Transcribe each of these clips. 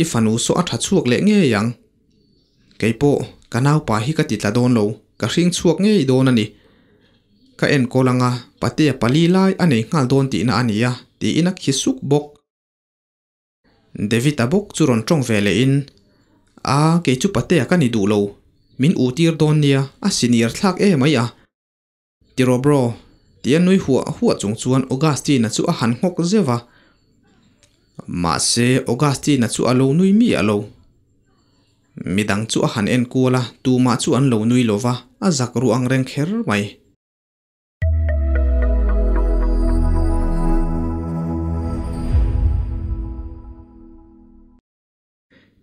I fanu saw a tha chhuak leh ngei ang. Keipawh ka naupa hi ka ti tla dawn lo, ka hring chhuak ngei dawn a ni. Ka enkawl anga patea pali lai a nei nghal dawn tihna a nia tiin a khi suk bawk. David-a bawk chu rawn tawng ve leh in, A, kei chu patea ka ni duh lo, min u tir dawn nia, a senior thlak em mai a. Tiraw bro? Tia nui huah huah chung chuan Augustine-a chu a han nghawk zeuh a. Mahse Augustine-a chu a lo nui miah lo. Midang chu a han en kual a, tumah chu an lo nui lo va, a zak ru ang reng kher mai.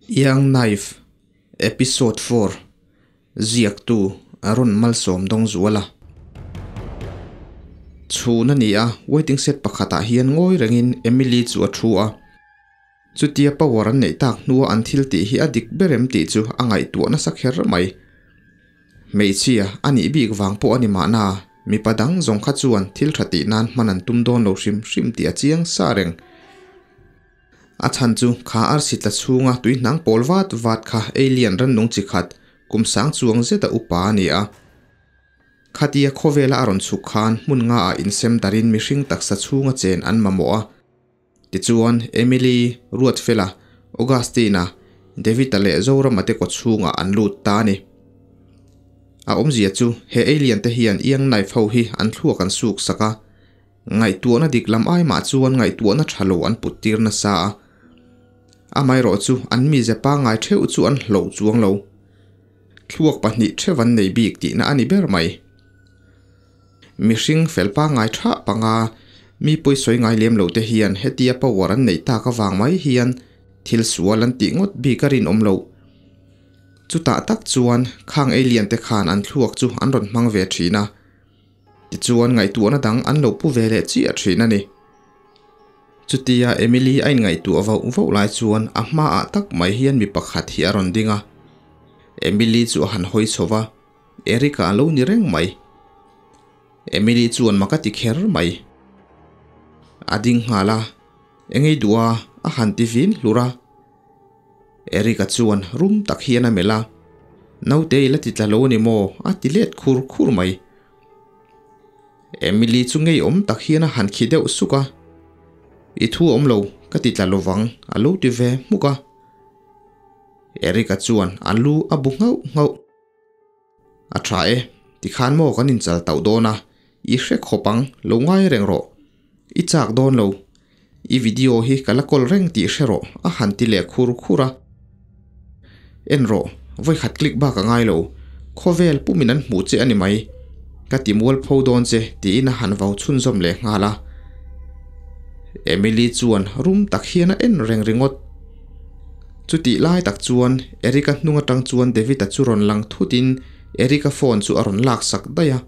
Young Knife Episode 4 Ziaktu Aaron Malsawm Dawngzuala Chhun a ni a, waiting shed pakhatah hian ngawi rengin Emily chu a thu a. Chutia power an neih tak hnua an thil tih hi a dik ber em tih chu a ngaihtuah nasa kher mai. Hmeichhia a nih bik vang pawh a ni mahna, mipa dang zawng kha chuan thil tha tih nan hman an tum dawn lo hrim hrim tih a chiang sa reng. A chhan chu kha arsi tla chhunga tui hnang pawl vat vat kha alien rannung chi khat kum sang chuang zeta upa a ni a. Khatia khawvela a rawn chhuk khan hmun nga ah insem darin mihring taksa chhunga chen an mamawh a. Tichuan Emily, Ruatfela, Augustine-a, David-a leh Zorama te kaw chhungah an lut ta a ni. A awmzia chu he alien te hian Young Knife ho hi an thluak an suk sak a. Ngaihtuahna dik lam ai mah chuan ngaihtuahna tha lo an put tir nasa a. Amaherawh chu an mize pangngai theuh chu an hloh chuang lo. Thluak pahnih theuh an nei bik tihna a ni ber mai. Mihring fel pangngai tha panga mi pawisawi ngai lem lo te hian hetia power an neih tak avang mai hian thil sual an tih ngawt bik a rinawm loh. Chutah tak chuan khang alien te khan an thluak chu an rawn hmang ve thin a. Tichuan ngaihtuahna dang an lo pu ve leh chiah thin a ni. Chutia Emily a inngaihtuah vauh vauh lai chuan a hmaah tak mai hian mi pakhat hi a rawn ding a. Emily chu a han hawi chho va, Eric-a a lo ni reng mai. Emily chuan mak a ti kher mai. A ding nghal a, Engei duh a, a han ti vin hlur a. Eric-a chuan rum tak hian a melh a, Naute i la ti tla lo a ni maw? a ti let khur khur mai. Emily chu ngeiawm tak hian a han khi deuh suk a, I thu awm lo, ka ti tla lovang, a lo ti ve hmuk a. Eric-a chuan a lu a bu nghauh nghauh. A tha e, tikhan maw kan inchal tauh dawn a, i hre khawp ang, lo ngai reng rawh. I chak dawn lo. I video hi ka la kawl reng tih hre rawh, a han ti leh khur khur a. En rawh, vawi khat click bak a ngai lo, khawvel pumin an hmuh che a ni mai. Ka ti mual pho dawn che, tiin a han vau chhunzawm leh nghal a. Emily chuan rum tak hian a en reng ringawt. Chutih lai tak chuan Eric-a hnung atang chuan David-a chu rawn lang thutin Eric-a phone chu a rawn lak sak daih a.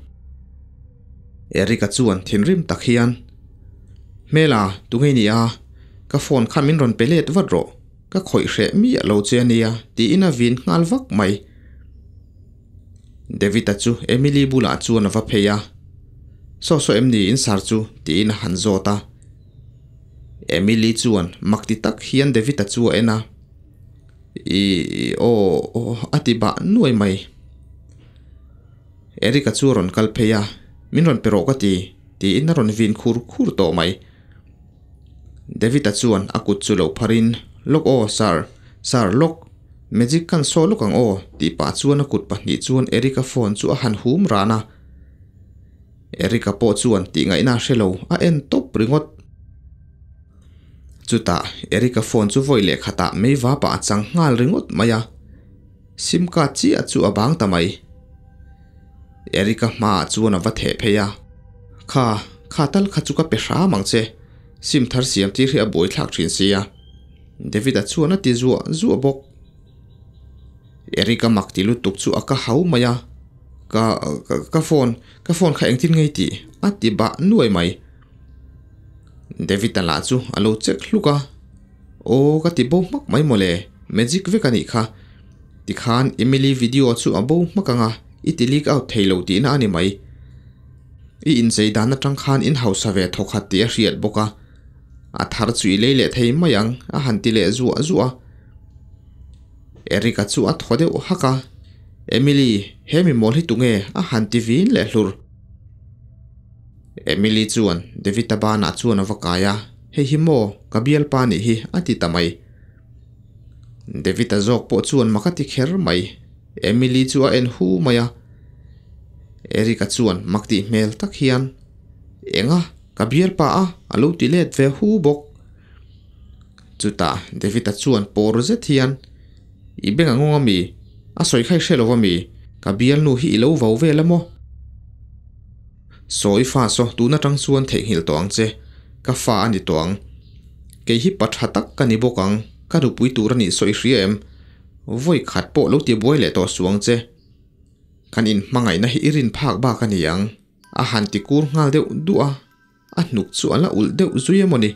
Eric-a chuan thinrim tak hian, Hmela, tunge i nih a? Ka phone kha min rawn pe let vat rawh, ka khawih hreh miah lo che a nia, tiin a vin nghal vak mai. David-a chu Emily bulah chuan a va phei a, Saw saw em ni in sar chu? tiin a han zawt a. Emily chuan mak ti tak hian David-a chu a en a, Ih, aw, aw, a ti bah nuai mai. Eric-a chu a rawn kal phei a, Min rawn pe rawh ka ti, tiin a rawn vin khur khur tawh mai. David-a chuan a kut chu lo pharin, Lawk aw, sir, sir, lawk, magic kan saw lawk ang aw, tih pah chuan a kut pahnih chuan Eric-a phone chu a han hum ran a. Eric-a pawh chuan tih ngaihna a hre lo, a en tawp ringawt. Chutah Eric-a phone chu vawi leh khatah mei vapah a chang nghal ringawt mai a, sim card chiah chu a bang ta mai. Eric-a hmaah chuan a va theh phei a, Kha, kha tal kha chu ka pe hram ang che, sim thar siam tir hi a buaithlak thin sia. David-a chuan a ti zuah zuah bawk. Eric-a mak ti lutuk chu a ka hau mai a, Ka, ka phone, ka phone kha engtin ngei tih? a ti bah nuai mai. David-a lah chu a lo check hluk a, Aw ka ti bo hmak mai mawle, magic vek a nih kha. Tikhan Emily video chu a bo hmak ang a, i ti leak out thei lo tihna a ni mai. I inchei dan atang khan in hausa ve thawkhat tih a hriat bawk a, a thar chu i lei leh thei mai ang, a han ti leh zuah zuah a. Eric-a chu a thaw deuh hak a, Emily, he mi mawl hi tunge a han ti vin leh hlur. Emily chuan David-a banah chuan a va kai a, Hei hi maw ka bialpa nih hi a ti ta mai. David-a zawk pawh chuan mak a ti kher mai. Emily chu a en hu mai a. Eric-a chuan mak tih hmel tak hian, Enga, ka bialpa a, a lo ti let ve hu bawk. Chutah David-a chuan pawr zet hian, I beng a ngawng ami? A sawi kha i hre lo ami? Ka bialnu hi i lo vau vel a maw? Sawi fa saw tun atang chuan theihnghilh tawh ang che, ka fa a ni tawh ang. Kei hi pa tha tak ka ni bawk ang, ka nupui tur a nih saw i hria em? Vawi khat pawh lo ti buai leh tawh suang che. Kan inhmangaihna hi i rin phak bak a ni ang, a han ti kur nghal deuh duah a. A hnuk chu a la ulh deuh zui emaw ni?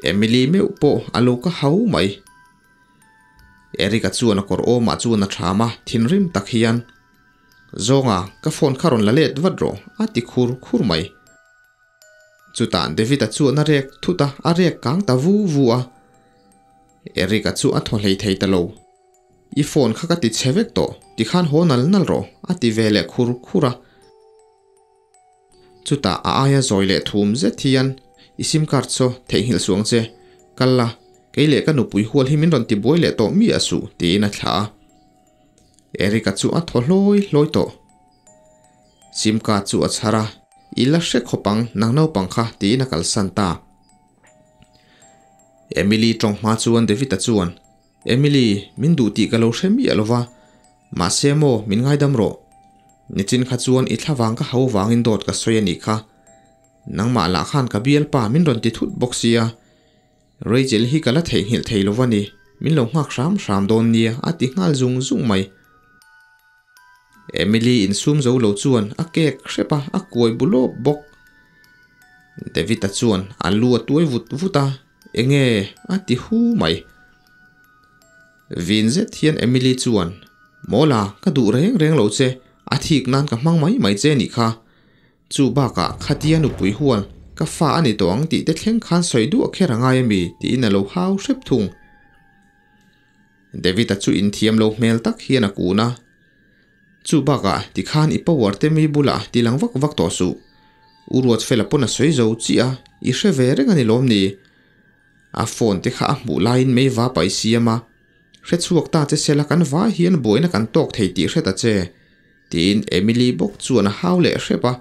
Emily meuh pawh a lo ka hau mai. Eric-a chuan a kawr awmah chuan a ṭham a, thinrim tak hian, Zawnga, ka phone kha rawn la let vat rawh, a ti khur khur mai. Chutah David-a chuan a rek thut a, a rek kang ta vu vu a. Eric-a chu a thaw hlei thei ta lo. I phone kha ka ti chhe vek tawh, tikhan haw nal nal rawh, a ti ve leh khur khur a. Chutah a aia zawi leh thum zet hian, I sim card saw theihnghilh suh ang che, kal la, kei leh ka nupui hual hi min rawn ti buai leh tawh mi a suh, tiin a thlah a. Eric-a chu a thaw hlawi hlawi tawh. Sim card chu a chhar a, I la hre khawp ang, nang naupang kha, tiin a kalsan ta. Emily tawng hma chuan David-a chuan, Emily, min duh tih ka lo hre miah lo va, mahse maw, min ngaidam rawh. Nichin kha chuan i thlavang ka hau vangin dawt ka sawi a nih kha. Nangmah lah khan ka bialpa min rawn ti thut bawk sia. Rachel hi ka la theihnghilh thei lo va ni, min lo nghak hram hram dawn nia a ti nghal zung zung mai. Emily insum zo lo chuan a kek hrep a, a kuai bu lawp bawk. David-a chuan a lu a tuai vut vut a, Enge a ti hu mai. Vin zet hian Emily chuan, Mawla, ka duh reng reng lo che, a thik nan ka hmang mai mai che nih kha. Chu bakah khatia nupui hual, ka fa a ni tawh ang tih te thleng khan sawi duah kher a ngai ami tiin a lo hau hrep thung. David-a chu inthiam lo hmel tak hian a kun a. Chu bakah tikhan i power te mi bulah ti lang vak vak tawh suh. U Ruatfela pawn a sawi zo chiah a, i hre ve reng a ni lawm ni? A phone te kha a hmuh laiin mei va pai siam a, hre chhuak ta che sela kan vai hian buaina kan tawk thei tih hre ta che, tiin Emily bawk chuan a hau leh hrep a.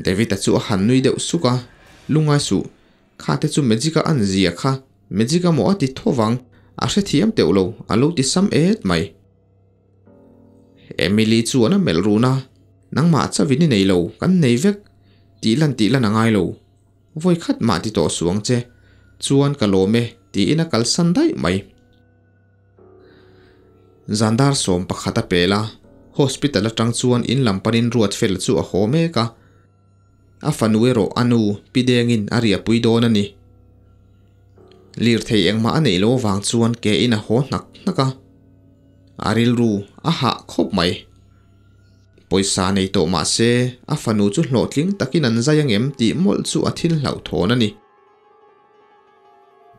David-a chu a han nui deuh suk a, Lungngai suh, kha te chu Magic-a an zia kha, Magic-a maw a ti tho vang, a hrethiam teuh lo, a lo ti sam et mai. Emily chuan a melh run a, Nangmah chauhin i nei lo, kan nei vek, tih lan tih lan a ngai lo. Vawi khat mah ti tawh suh ang che, chuan ka lawm e, tiin a kalsan daih mai. Zandar 11 a pel a, hospital atang chuan in lam panin ruat fel chu a haw mek a. A fanu erawh a nu pi dengin a riahpui dawn a ni. Lirthei engmah a neih loh avang chuan ke in a haw hnak hnak a. A rilru a hah khawp mai. Pawisa nei tawh mah se a fanu chu hlawhtling takin an zai angem tih mawlh chu a thil hlauhthawn a ni.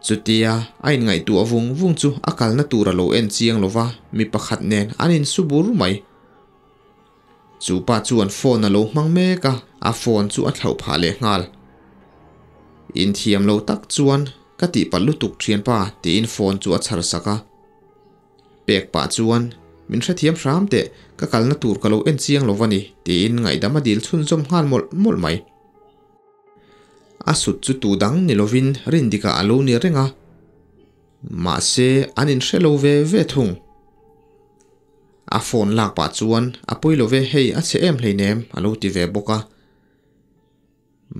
Chutia a inngaihtuah vung vung chu a kalna tur a lo en chiang lova mi pakhat nen an insu bur mai. Chu pa chuan phone a lo hmang mek a, a phone chu a thlauh phah leh nghal. Inthiam lo tak chuan ka tihpalh lutuk thianpa tiin phone chu a chhar sak a. Pek pah chuan, Min hrethiam hram teh, ka kalna tur ka lo en chiang lo va ni tiin ngaihdam a dil chhunzawm nghal mawlh mawlh mai. A sut chu tu dang ni lovin Rindika a lo ni reng a, mahse an inhre lo ve ve thung. A phone lak pah chuan a pawi lo ve hei a chhe em hleinem a lo ti ve bawk a.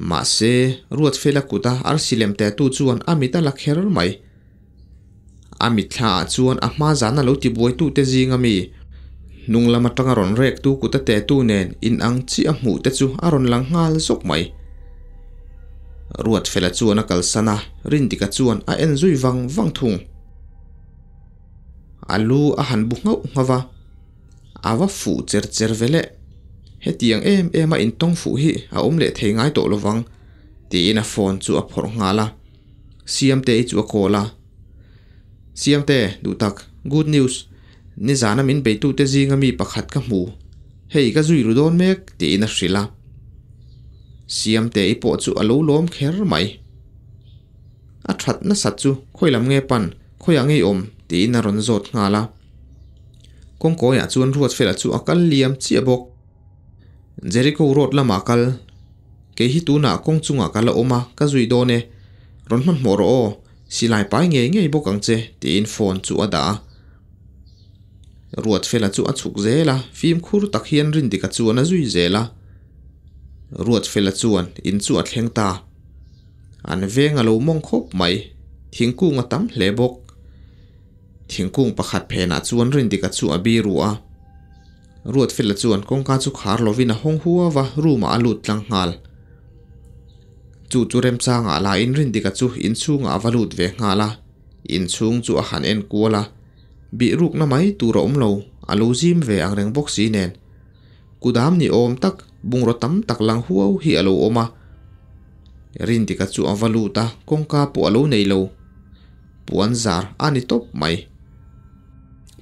Mahse Ruatfela kuta arsi lem te tu chuan a mit a la kher mai. A mitthla ah chuan a hma zan a lo ti buai tu te zing ami hnung lam atanga rawn rek tu kuta te tu nen in ang chiah a hmuh te chu a rawn lang nghal zawk mai. Ruatfela chuan a kalsan a, Rindika chuan a en zui vang vang thung. A lu a han bu nghauh nghauh a, a va fuh cher cher ve le. Hetiang em em a intawng fuh hi a awm leh thei ngai tawh lovang, tiin a phone chu a phawrh nghal a. Siamtei chu a call a. Siamte, duhtak, good news, nizana min beitute zinga mi pakhat ka hmu, hei ka zui ru dawn mek, tiin a hrilh a. Siamte-i pawh chu a lo lawm kher mai. A that nasat chu khawi lam nge pan, khawiah ngei awm, tiin a rawn zawt nghal a. Kawngkawiah chuan Ruatfela chu a kal liam chiah bawk. Jericho road lamah kal, kei hi tunah kawng chungah ka la awm a, ka zui dawn e, rawn hmanhmawh rawh aw, silai pai ngei ngei bawk ang che, tiin phone chu a dah a. Ruatfela chu a chhuk zel a, fimkhur tak hian Rindika chuan a zui zel a. Ruatfela chuan in chu a thleng ta. An veng a lo mawng khawp mai, thingkung a tam hle bawk. Thingkung pakhat phenah chuan Rindika chu a biru a. Ruatfela chuan kawngka chu khar lovin a hawng huau a, room ah a lut tlang nghal. Chu chu remchangah lain Rindika chu inchhungah a va lut ve nghal a, inchhung chu a han en kual a. Bihrukna mai tur a awm lo, a lo zim ve ang reng bawk si nen. Kudam ni awm tak, bungraw tam tak lang huau hi a lo awm a. Rindika chu a va lut a, kawngka pawh a lo nei lo. Puan zar a ni tawp mai.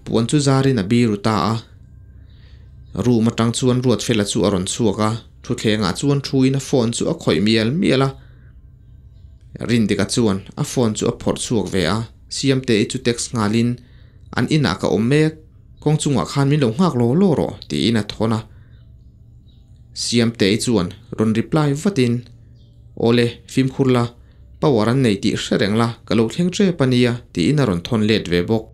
Puan chu zarin a biru ta a. Room atang chuan Ruatfela chu a rawn chhuak a, thuthlengah chuan thuin a phone chu a khawih mial mial a. Rindika chuan a phone chu a phawrh chhuak ve a, Siamte-i chu text nghalin, An inah ka awm mek, kawng chungah khan min lo nghak law law rawh, tiin a thawn a. Siamte-i chuan rawn reply vatin, Awle, fimkhur la, power an nei tih hre reng la, ka lo thleng tep a nia, tiin a rawn thawn let ve bawk.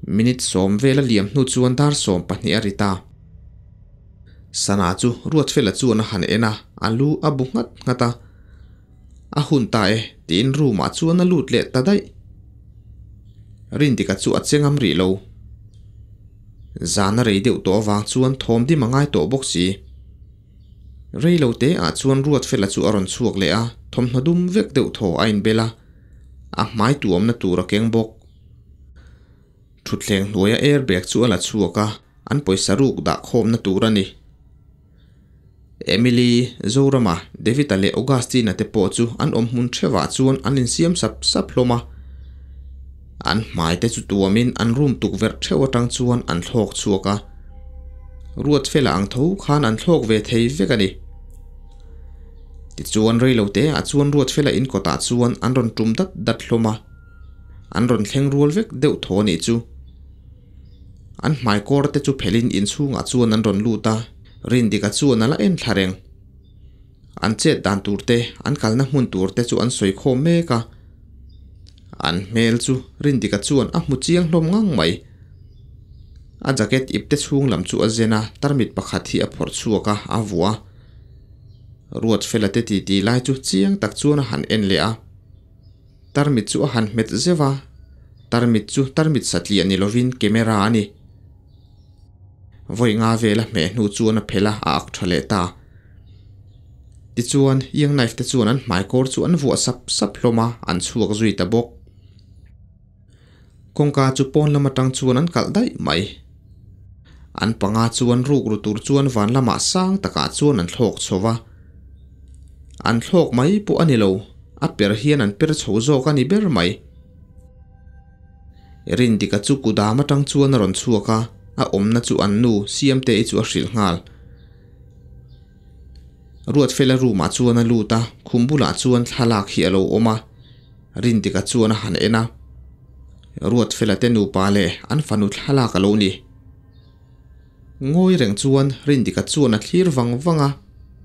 Minute sawm vel a liam hnu chuan dar 12 a ri ta. Sana chu Ruatfela chuan a han en a, a lu a bu nghat nghat a. A hun ta e, tiin room ah chuan a lut leh ta daih. Rindika chu a che ngam rih lo. Zan a rei deuh tawh avang chuan thawm dim a ngai tawh bawk si. Rei lo te ah chuan Ruatfela chu a rawn chhuak leh a, thawmhnaw dum vek deuh thaw a inbel a, a hmai tuamna tur a keng bawk. Thutthleng hnuaia airbag chu a la chhuak a, an pawisa ruk dah khawmna tur a ni. Emily, Zorama, David-a leh Augustine-a te pawh chu an awm hmun theuhah chuan an insiam sap sap hlawm a. An hmai te chu tuamin an room tukverh theuh atang chuan an thlawk chhuak a. Ruatfela ang tho khan an thlawk ve thei vek a ni. Tichuan reilote ah chuan Ruatfela in kawtah chuan an rawn tum dat dat hlawm a. An rawn thleng rual vek deuh thaw a nih chu. An hmaikawr te chu phelhin inchhungah chuan an rawn lut a, Rindika chuan a la en thla reng. An chet dan tur te, an kalna hmun tur te chu an sawi khawm mek a. An hmel chu Rindika chuan a hmu chiang hlawm ngang mai. A jacket ip te chhung lam chu a zen a, tarmit pakhat hi a phawrh chhuak a, a vuah a. Ruatfela te titi lai chu chiang tak chuan a han en leh a. Tarmit chu a han hmet zeuh a, tarmit chu tarmit satliah ni lovin camera a ni. Vawi nga vel a hmeh hnu chuan a phelh a, a ak tha leh ta. Tichuan, Young Knife te chuan an hmaikawr chu an vuah sap sap hlawm a, an chhuak zui ta bawk. Kawngka chu pawn lam atang chuan an kalh daih mai. An panga chuan ruk ru tur chuan van lamah sang takah chuan an thlawk chho va. An thlawk mai pawh a ni lo, a per hian an per chho zawk a ni ber mai. Rindika chu kudam atang chuan a rawn chhuak a, a awmna chu an nu Siamte-i chu a hrilh nghal. Ruatfela room ah chuan a lut a, khum bulah chuan thlalak hi a lo awm a. Rindika chuan a han en a, Ruatfela te nupa leh an fanu thlalak a lo ni. Ngawi reng chuan Rindika chuan a thlir vang vang a,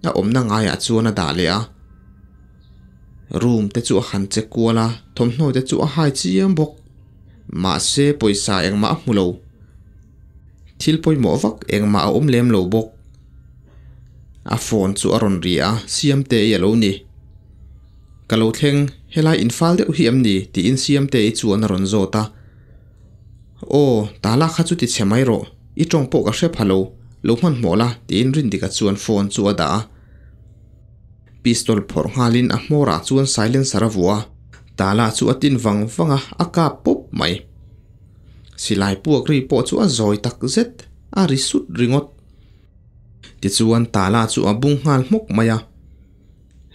a awmna ngaiah chuan a dah leh a. Room te chu a han che kual a, thawmhnaw te chu a hai chiam bawk. Mahse pawisa engmah a hmu lo. Thil pawimawh vak engmah a awm lem lo bawk. A phone chu a rawn ri a, Siamtei a lo ni. Ka lo thleng, helai infal deuh hi em ni? tiin Siamtei chuan a rawn zawt a. Aw, tala kha chu ti chhe mai rawh, i tawng pawh ka hre pha lo, lo hmanhmawh la, tiin Rindika chuan phone chu a dah a. Pistol phawrh nghalin a hmawrah chuan silencer a vuah a, tala chu a tin vang vang a, a kap pawp mai. Silai puak ri pawh chu a zawi tak zet, a ri sut ringawt. Tichuan tala chu a bung nghal hmawk mai a.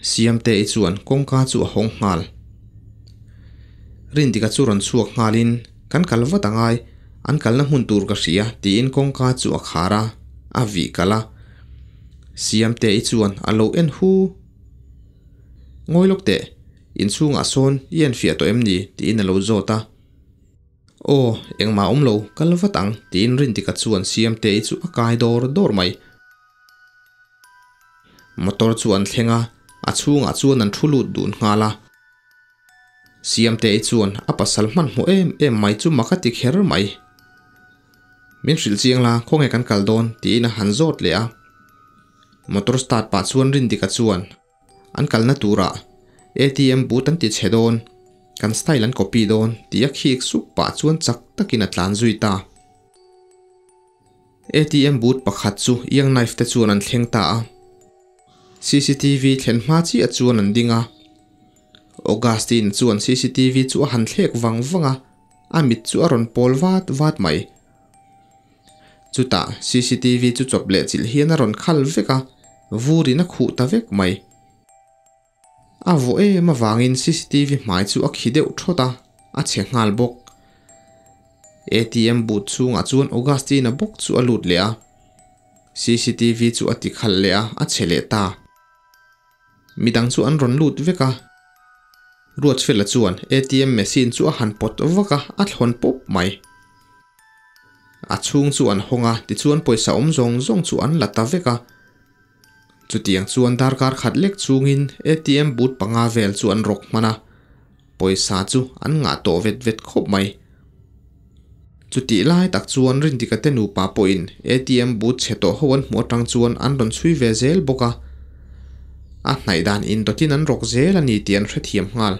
Siamte-i chuan kawngka chu a hawng nghal. Rindika chu rawn chhuak nghalin, Kan kal vat angai, an kalna hmun tur ka hria, tiin kawngka chu a khar a, a vih kalh a. Siamte-i chuan a lo en hu. Ngawi lawk teh, inchhungah sawn i enfiah tawh em ni? tiin a lo zawt a. Aw, engmah awm lo, kal vat ang, tiin Rindika chuan Siamte-i chu a kai dawr dawr mai. Motor chu an thleng a, a chhungah chuan an thu lut dun nghal a. Siamte-i chuan a pasal hmanhmawh em em mai chu mak a ti kher mai. Min hrilh chiang la, khawnge kan kal dawn? tiin a han zawt leh a. Motor start pah chuan Rindika chuan an kalna turah ATM booth an ti chhe dawn, kan style an copy dawn tih a khik sup pah chuan chak takin a tlan zui ta. ATM booth pakhat chu iang knife te chuan an thleng ta a. Cctv thlen hma chiah chuan an ding a. Augustine chuan cctv chu a han thlek vang vang a, a mit chu a rawn pawl vat vat mai. Chutah cctv chu chawp leh chilh hian a rawn khal vek a, vurin a khuh ta vek mai. A vawh em avangin cctv hmai chu a khi deuh thawt a, a chhe nghal bawk. ATM booth chhungah chuan Augustine-a bawk chu a lut leh a, cctv chu a ti khalh leh a, a chhe leh ta. Midang chu an rawn lut vek a. Ruatfela chuan ATM machine chu a han pawt vak a, a thlawn pawp mai. A chhung chu an hawng a, tichuan pawisa awm zawng zawng chu an la ta vek a. Chutiang chuan darkar khat lek chungin ATM booth panga vel chu an rawk hman a, pawisa chu an ngah tawh vet vet khawp mai. Chutih lai tak chuan Rindika te nupa pawhin ATM booth chhe tawh ho an hmuh atang chuan an rawn chhui ve zel bawk a, a hnaih dan indawtin an rawk zel a ni tih an hrethiam nghal.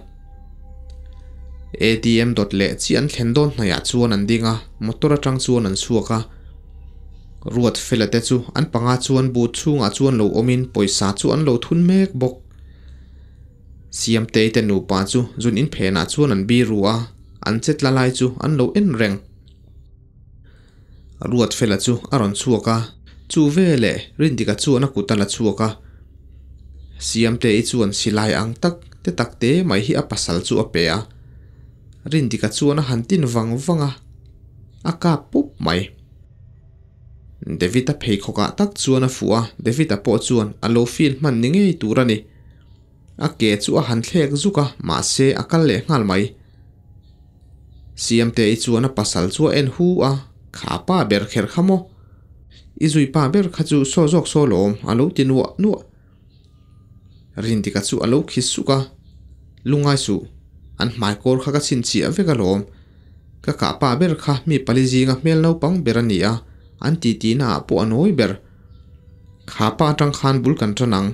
ATM dawt leh chi an thlen dawn hnaihah chuan an ding a, motor atang chuan an chhuak a. Ruat fela te chu an panga chuan booth chhungah chuan lo awmin pawisa chu an lo thun mek bawk. Siamtei te nupa chu zun in phenah chuan an biru a, an che tla lai chu an lo en reng. Ruat fela chu a rawn chhuak a, chu veleh Rindika chuan a kut a la chhuak a. Siamtei chuan silai ang tak te tak te mai hi a pasal chu a pe a. Rindika chuan a han tin vang vang a, a kap pup mai. David-a pheikhawkah tak chuan a fuh a, David-a pawh chuan a lo feel hman ni ngei tur a ni. A ke chu a han thlek zuk a, mahse a kal leh nghal mai. Siamtei chuan a pasal chu a en hu a, Kha pa ber kher kha maw? I zui pa ber kha chu saw zawk saw lawm, a lo ti nuah nuah. Rindika chu a lo khi suk a, Lungngai suh, an hmai kawr kha ka chhinchhiah vek alawm. Ka kah pa ber kha mi pali zinga hmel naupang ber a ni a, an titi naah pawh a nawi ber. Kha pa atang khan bul kan tan ang,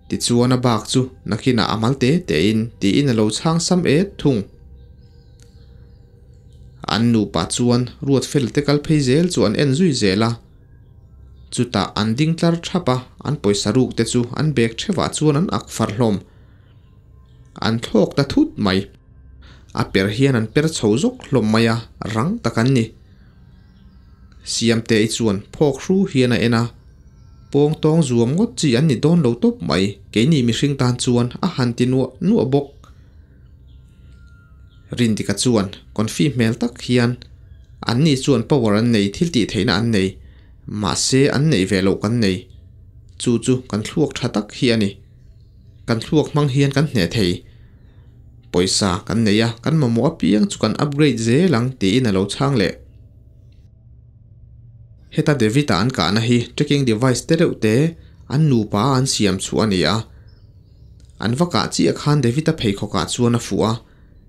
tichuan a bak chu nakinah a mal te tein tiin a lo chhang sam et thung. An nupa chuan Ruatfel te kal phei zel chu an en zui zel a. Chutah an ding tlar thap a, an pawisa ruk te chu an bag thevah chuan an ak far hlawm. An thlawk ta thut mai. A per hian an per chho zawk hlawm mai a, rang tak an ni. Siamtei chuan phawk hru hian a en a, pawng tawng zuam ngawt chi an ni dawn lo tawp mai, keini mihring tan chuan a han ti nuah nuah bawk. Rindika chuan confi hmel tak hian an ni chuan power an nei, thil tih theihna an nei, mahse an neih ve loh kan nei. Chu chu kan thluak tha tak hi a ni. Kan thluak hmang hian kan hneh thei. Pawisa kan nei a, kan mamawh apiang chu kan upgrade zel ang tiin a lo chhang leh. Heta David-a an kahna hi tracking device te reuh te an nupa a an siam chhuah a ni a. An va kah chiah khan David-a pheikhawkah chuan a fuh a,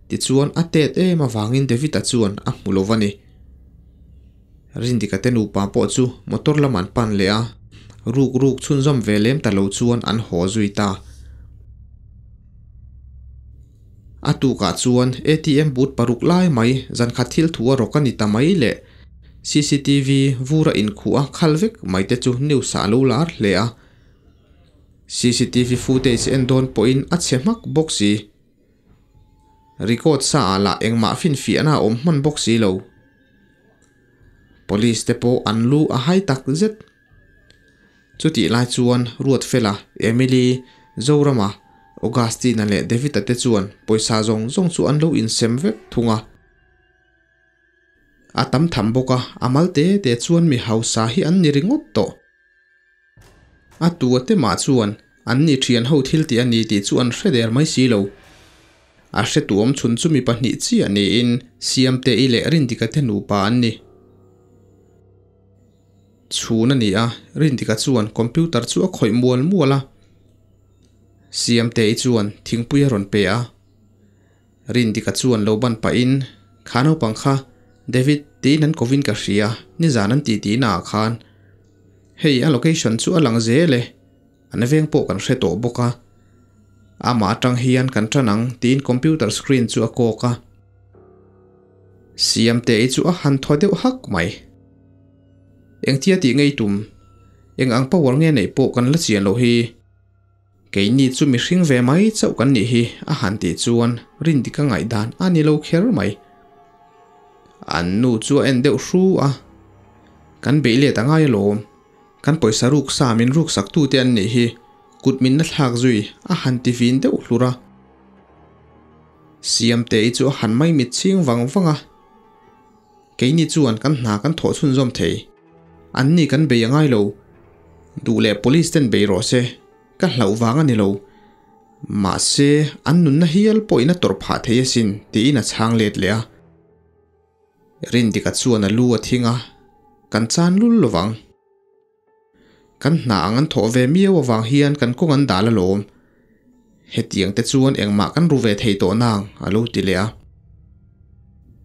tichuan a tet em avangin David-a chuan a hmu lo va ni. Rindika te nupa pawh chu motor lam an pan leh a, ruk ruk chhunzawm ve lem ta lo chuan an haw zui ta. A tukah chuan ATM booth paruk lai mai zankhat thil thu a rawk a ni ta mai leh cctv vur a inkhuh a khal vek mai te chu news ah a lo lar hle a. Cctv footage en dawn pawhin a chhe hmak bawk si. Record sa ah lah engmah finfiahna a awm hman bawk si lo. Police te pawh an lu a hai tak zet. Chutih lai chuan Ruatfela, Emily, Zorama, Augustine-a leh David-a te chuan pawisa zawng zawng chu an lo insem vek thung a. A tam tham bawk a, a mal te te chuan mi hausa hi an ni ringawt tawh. A tu a te mah chuan an ni thian ho thil tih a ni tih chu an hre der mai si lo. A hre tu awm chhun chu mi pahnih chiah niin Siamte-i leh Rindika te nupa an ni. Chhun a ni a, Rindika chuan computer chu a khawih mual mual a. Siamte-i chuan thingpui a rawn pe a. Rindika chuan lo ban pahin, Kha naupang kha, David, tiin an kovin ka hria, nizan an tih tihna ah khan. Hei a location chu a lang zel e, an veng pawh kan hre tawh bawk a. Amah atang hian kan tan ang tiin computer screen chu a kawk a. Siamte-i chu a han thaw deuh hak mai. Engtia tih ngei tum, eng ang power nge neih pawh kan la chian loh hi. Keini chu mihring ve mai chauh kan nih hi a han tih chuan Rindika ngaihdan a ni lo kher mai. An nu chu a en deuh hru a, Kan beih let a ngai alawm, kan pawisa ruk sa min ruk sak tute an nih hi, kut min la thlak zui a han ti vin deuh hlur a. Siamtei chu a han maimit ching vang vang a. Keini chuan kan hna kan thawh chhunzawm thei. Anni kan bei a ngai lo. Duh leh police ten bei rawh se. Ka hlauh vang a ni lo. Mahse, an nunna hial pawhin a tawrh phah thei asin, tiin a chhang let leh a. Rindika chuan a lu a thing a, Kan chan lul lovang. Kan hna ang an thawh ve miau avang hian kan kawng an dal alawm. Hetiang te chuan engmah kan ru ve thei tawh nang, a lo ti leh a.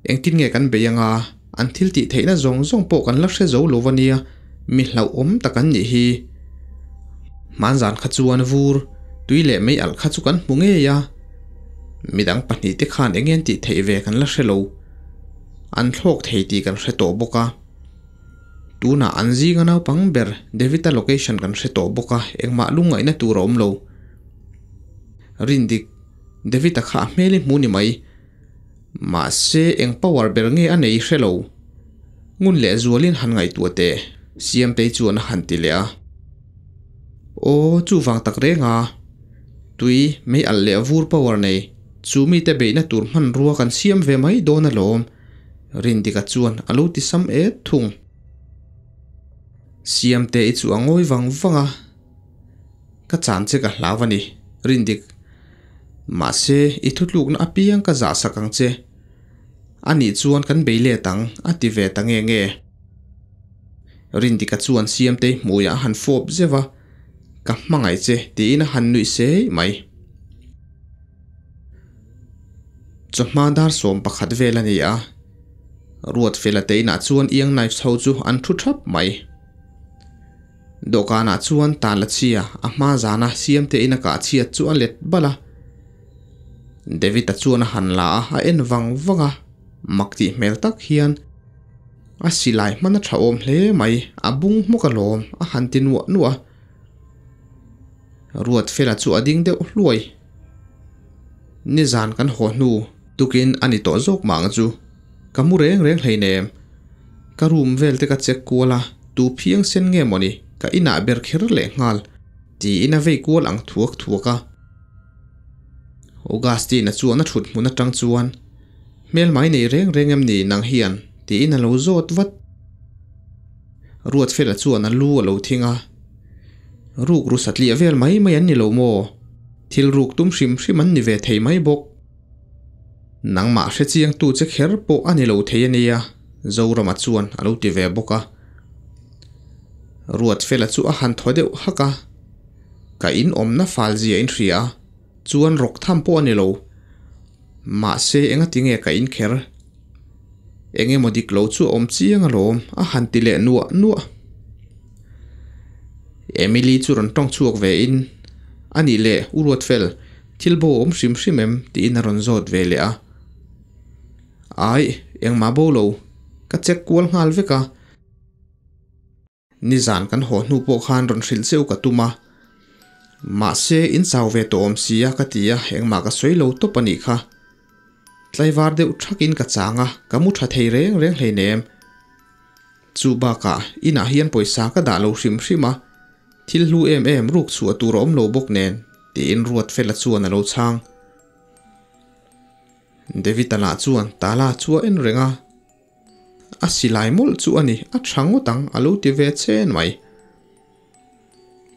Engtin nge kan bei anga, an thil tih theihna zawng zawng pawh kan la hre zo lo ania, mi hlauhawm tak an nih hi. Hmanzan kha chuan vur, tui leh mei alh kha chu kan hmu ngei a. Midang pahnihte khan eng nge an tih theih ve kan la hre lo. An thlawk thei tih kan hre tawh bawk a. Tunah an zinga naupang ber David-a location kan hre tawh bawk a, engmah lungngaihna tur a awm lo. Rindik, David-a kha a hmel i hmu ni mai. Mahse, eng power ber nge a nei hre lo. Ngun leh zualin han ngaihtuah teh, Siamtei chuan a han ti leh a. Aw, chuvang tak reng a. Tui, mei alh leh vur power nei, chu mite beihna tur hmanrua kan siam ve mai dawn alawm. Rindika chuan a lo ti sam et thung. Siamte i chu a ngawi vang vang a, Ka chan che ka hlau a ni, Rindik. Mahse, i thutlukna apiang ka zah sak ang che. Anih chuan kan bei let ang, a ti ve ta nge nge. Rindika chuan Siamtei hmuiah a han fawp zeuh a, Ka hmangaih che, tiin a han nuih sei mai. Chawhma dar 11 vel a ni a, Ruatfela te inah chuan Iang Knives ho chu an thu thap mai. Dawhkanah chuan tan la chhia a hma zana Siamte ina kah chhiat chu a let bal a. David-a chuan a han la a, a en vang vang a, mak tih hmel tak hian a silai hman a tha awm hle mai, a bung hmawk alawm a han ti nuah nuah a. Ruatfela chu a ding deuh hluai. Nizan kan haw hnu tukin a ni tawh zawk mah ang chu. Ka mu reng reng hleinem. Ka room vel te ka check kual a, tu phiang sen nge mawni ka inah ber kher leh nghal tiin a vei kual ang thuak thuak a. Augustine-a chuan a thut hmun atang chuan, Hmel mai nei reng reng em ni nang hian? tiin a lo zawt vat. Ruatfela chuan a lu a lo thing a, Rukru satliah vel mai mai an ni lo maw? Thil ruk tum hrim hrim an ni ve thei mai bawk. Nangmah hre chiangtu che kher pawh a ni lo thei a nia, Zorama chuan a lo ti ve bawk a. Ruatfela chu a han thaw deuh hak a, Ka in awmna fal zia in hria a, chuan rawk tham pawh a ni lo. Mahse engati nge ka in kher? Eng emaw dik lo chu a awm chiang alawm, a han ti leh nuah nuah. Emily chu rawn tawng chhuak ve in, A nih leh, U Ruatfel, thil bo a awm hrim hrim em? tiin a rawn zawt ve leh a. Aih, engmah bo lo, ka check kual nghal vek a. Nizan kan haw hnu pawh khan rawn hrilh cheu ka tum a, mahse in chau ve tawh awm si a ka ti a, engmah ka sawi lo tawp a nih kha. Tlaivar deuh thakin ka chang a, ka mu tha thei reng reng hleinem. Chu bakah inah hian pawisa ka dah lo hrim hrim a, thil hlu em em ruk chhuah tur a awm lo bawk nen. Tiin Ruatfela chuan a lo chhang. David-a lah chuan Tala chu a en reng a. A silai mawlh chu a ni, a tha ngawt ang a lo ti ve chen mai.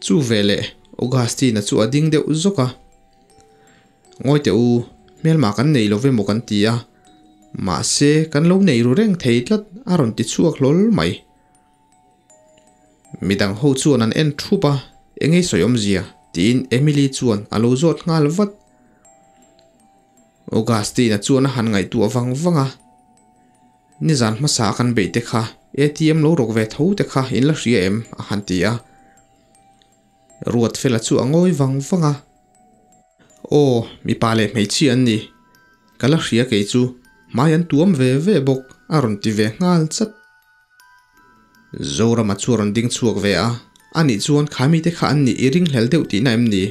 Chu veleh Augustine-a chu a ding deuh zawk a. Ngawi teh u, hmelma kan nei lo ve maw kan ti a, mahse kan lo nei ru reng thei tlat a rawn ti chhuak hlawl mai. Midang ho chuan an en thup a, Engei sawi awmzia? tiin Emily chuan a lo zawt nghal vat. Augustine-a chuan a han ngaihtuah vang vang a, Nizan hmasa a kan beih te kha ATM lo rawk ve tho te kha in la hria em? a han ti a. Ruatfela chu a ngawi vang vang a, Aw, mipa leh hmeichhia an ni. Ka la hria kei chu, hmai an tuam ve ve bawk a rawn ti ve nghal chat. Zorama chu a rawn ding chhuak ve a, Anih chuan kha mite kha an nih i ringhlel deuh tihna em ni?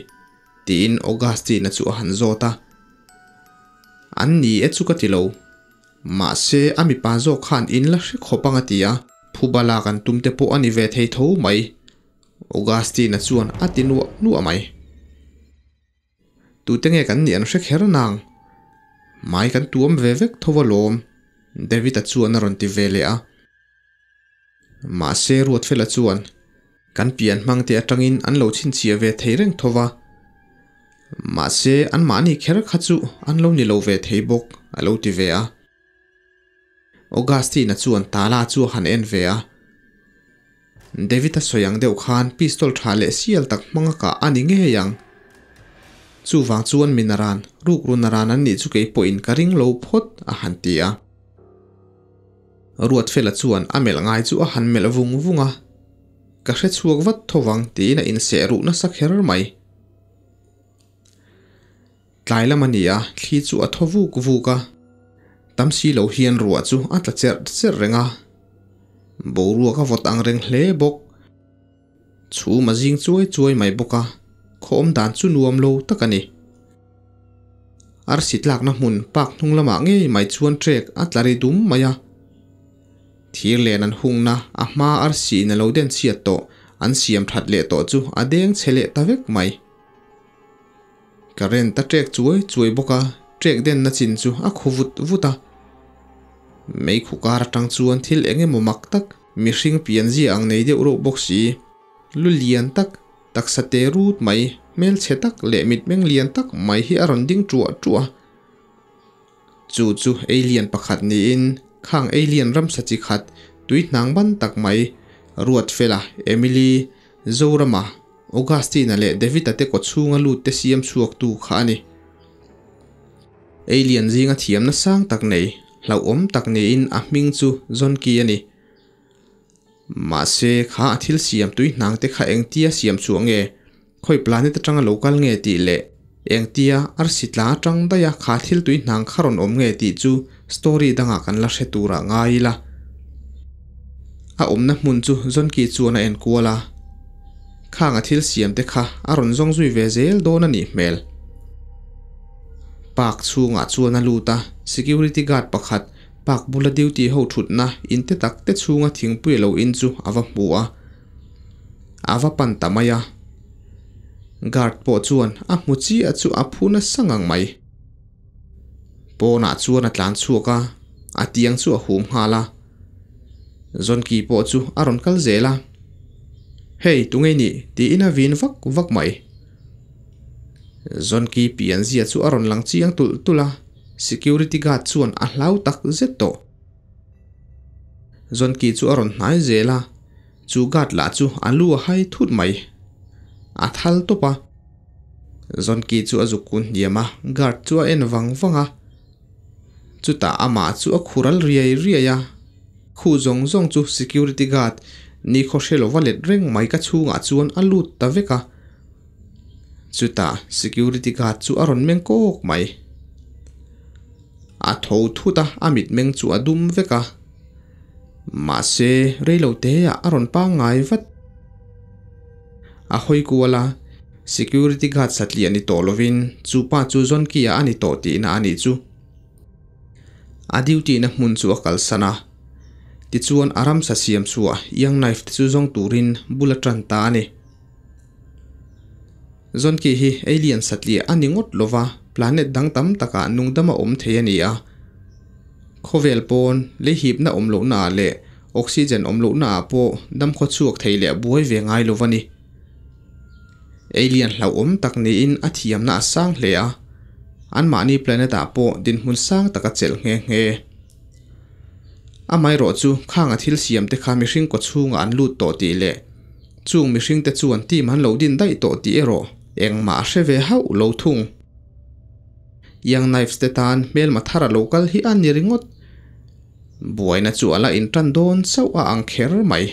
tiin Augustine-a chu a han zawt a. An ni e chu ka ti lo. Mahse, a mipa zawk khan in la hre khawp ang a ti a, phuba lak an tum te pawh a ni ve thei tho mai. Augustine-a chuan a ti nuah nuah mai. Tute nge kan nih an hre kher nang? Mai kan tuam ve vek tho alawm, David-a chuan a rawn ti ve leh a. Mahse Ruatfela chuan, Kan pian hmang te atangin an lo chhinchhiah ve thei reng tho va. Mahse anmahni kher kha chu an lo ni lo ve thei bawk, a lo ti ve a. Augustine-a chuan Tala chu a han en ve a. David-a sawi ang deuh khan pistol tha leh sial tak hmang a kah a ni ngei ang. Chuvang chuan mi naran, rukru naran an nih chu kei pawhin ka ring lo phawt, a han ti a. Ruatfela chuan a melh ngai chu a han melh vung vung a, Ka hre chhuak vat tho vang tiin a inseh ruh nasa kher mai. Tlai lam a ni a, thli chu a thaw vuk vuk a. Tam si lo hian ruah chu a tla cherh cherh reng a. Boruak a vawt ang reng hle bawk. Chhum a zing chuai chuai mai bawk a, khaw awm dan chu nuam lo tak a ni. Arsi tlakna hmun park hnung lamah ngei mai chuan trek a tla ri dum mai a. Thir len an hungna a hma arsi in a lo den chhiat tawh an siam that leh tawh chu a deng chhe leh ta vek mai. Current a trek chuai chuai bawk a, trek denna chin chu a khu vut vut a. Meikhu kar atang chuan thil eng emaw mak tak, mihring pian zia ang nei deuh reuh bawk si, lu lian tak, taksa te rut mai, hmelchhe tak leh mitmeng lian tak mai hi a rawn ding ṭuah ṭuah a. Chu chu alien pakhat niin khang alien ramsa chi khat tui hnang ban tak mai, Ruatfela, Emily, Zorama, Augustine-a leh David-a te kawchhunga lut te siam chhuaktu kha a ni. Alien zinga thiamna sang tak nei, hlauhawm tak niin a hming chu Zonki a ni. Mahse, kha a thil siam tui hnang te kha engtia siam chhuah nge, khawi planet atanga lo kal nge tih leh engtia arsi tla atang daiha kha thil tui hnang kha rawn awm nge tih chu story dangah kan la hre turah ngai ila. A awmna hmun chu Zonki chuan a enkual a, khang a thil siam te kha a rawn zawng zui ve zel dawn a nih hmel. Park chhungah chuan a lut a, security guard pakhat park bula duty ho thutna in te tak te chhunga thingpui a lo in chu a va hmu a, a va pan ta mai a. Guard pawh chuan a hmu chiah chu a phu nasa ngang mai. Pawnah chuan a tlan chhuak a, a tiang chu a hum nghal a. Zawnki pawh chu a rawn kal zel a, Hey, tunge nih? tiin a vin vak vak mai. Zawnki pianzia chu a rawn lang chiang tulh tulh a, security guard chuan a hlau tak zet tawh. Zawnki chu a rawn hnai zel a, chu guard lah chu a lu a hai thut mai. A thal tawp a. Zawnki chu a zuk kun hniam a, guard chu a en vang vang a. Chutah amah chu a khural riai riai a, khu zawng zawng chu security guard nikhaw hre lova let reng mai ka chhungah chuan a lut ta vek a. Chutah security guard chu a rawn meng kawk mai. A tho thut a, a mitmeng chu a dum vek a. Mahse reilo teah a rawn pangngai vat. A hawi kual a, security guard satliah ni tawh lovin chu pa chu Zonki-a a ni tawh tihna a nih chu. A duty na hmun chu a kalsan a, tichuan a ramsa siam chhuah young knife te chu zawng turin bul a tan ta a ni. Zonki hi alien satliah a ni ngawt lova, planet dang tam takah nungdama awm thei a ni a. Khawvel pawn leihipna awm lohna ah leh oxygen awm lohna ah pawh damkhaw chhuak thei leh buai ve ngai lo a ni. Alien hlauhawm tak niin a thiamna a sang hle a, anmahni planet ah pawh dinhmun sang tak a chelh nghe nghe. Amaherawh chu khang a thil siam te kha mihring kaw chhungah an lut tawh tih leh chung mihring te chuan team an lo din daih tawh tih erawh engmah a hre ve hauh lo thung. Young Knives te tan hmelma thar a lo kal hi a ni ringawt. Buaina chu a la intan dawn chauh a ang kher mai.